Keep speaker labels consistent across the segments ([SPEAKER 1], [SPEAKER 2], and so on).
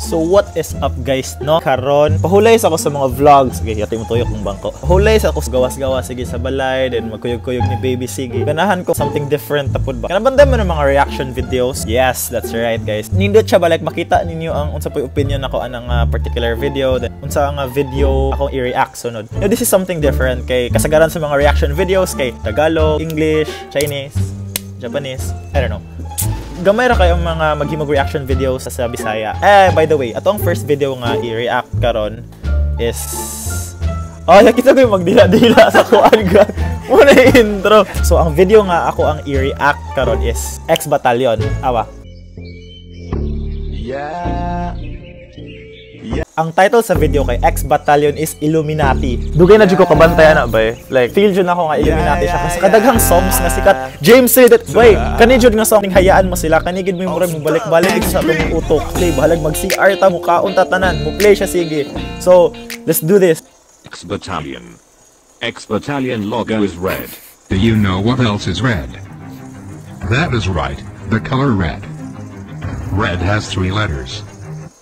[SPEAKER 1] So what is up, guys, no? Karon, pahulay sa ako sa mga vlogs. Okay, yati mo tuyok kong bangko. Pahulay sa ako sa gawas-gawas sige sa balay, then magkuyog-kuyog ni baby sige. Ganahan ko something different tapod ba. Kanabanda mo ng mga reaction videos. Yes, that's right, guys. Nindot siya ba, like makita ninyo ang unsa po'y opinion ako anang particular video, then unsa ang video akong i-react sunod. Now, this is something different kay kasagaran sa mga reaction videos kay Tagalog, English, Chinese, Japanese, I don't know. Gamay ra kayo ang mga maghimog reaction videos sa Bisaya. Eh, by the way, atong first video nga i-react karon is... Oh, nakita ko yung magdila-dila sa kuan ga. Muna yung intro. So, ang video nga ako ang i-react karon is X Battalion. Awa.
[SPEAKER 2] Yeah.
[SPEAKER 1] Ang title sa video kay X Battalion is Illuminati. Dugay na jud ko kabantay ana ba eh. Like feel jud nako nga Illuminati siya kasi kadaghang songs nga sikat. James said that bay kani jud nga song ning hayaan mo sila kani gid mo murag mo balik-balik sa atong utok. Play bahalag mag CR ta mo kaon ta tanan mo play siya sige. So, let's do this.
[SPEAKER 3] X Battalion. X Battalion logo is red.
[SPEAKER 4] Do you know what else is red? That is right, the color red. Red has three letters.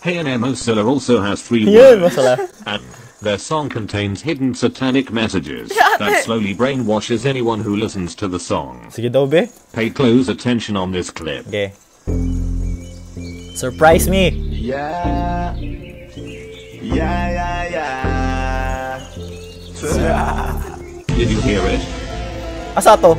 [SPEAKER 3] Hey and Mozilla also has three
[SPEAKER 1] Yun,
[SPEAKER 3] words.
[SPEAKER 1] Masala.
[SPEAKER 3] And their song contains hidden satanic messages that slowly brainwashes anyone who listens to the song.
[SPEAKER 1] Sige daw be.
[SPEAKER 3] Pay close attention on this clip.
[SPEAKER 1] Okay. Surprise me.
[SPEAKER 2] Yeah. Yeah.
[SPEAKER 3] Did you hear it?
[SPEAKER 1] Asa to?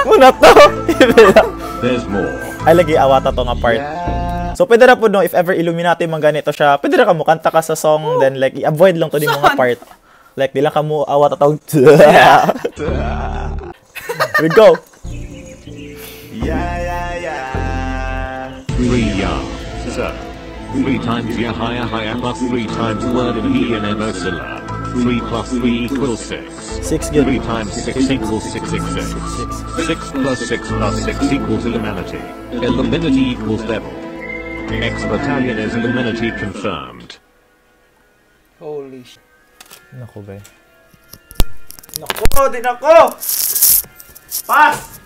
[SPEAKER 1] Muna to.
[SPEAKER 3] There's more.
[SPEAKER 1] Ay lagi awata to nga part.
[SPEAKER 2] Yeah.
[SPEAKER 1] So pwede ra po no, if ever Illuminati man ganito siya, pwede ra ka mo kanta ka sa song, then like i-avoid lang to di mga part. Like di lang ka mo awata tawag. We go.
[SPEAKER 2] Yeah.
[SPEAKER 3] 3 ya. So 3 times ya higher higher plus 3 times word in he and Mozilla. 3 plus 3 equals 6.
[SPEAKER 1] 6 good.
[SPEAKER 3] 3 times 6 equals 666. 6 plus 6 plus 6 equals Illuminati. Illuminati equals devil. X Battalion is Illuminati confirmed.
[SPEAKER 5] Holy sh.
[SPEAKER 1] Naku ba. Naku, di nako. Pass.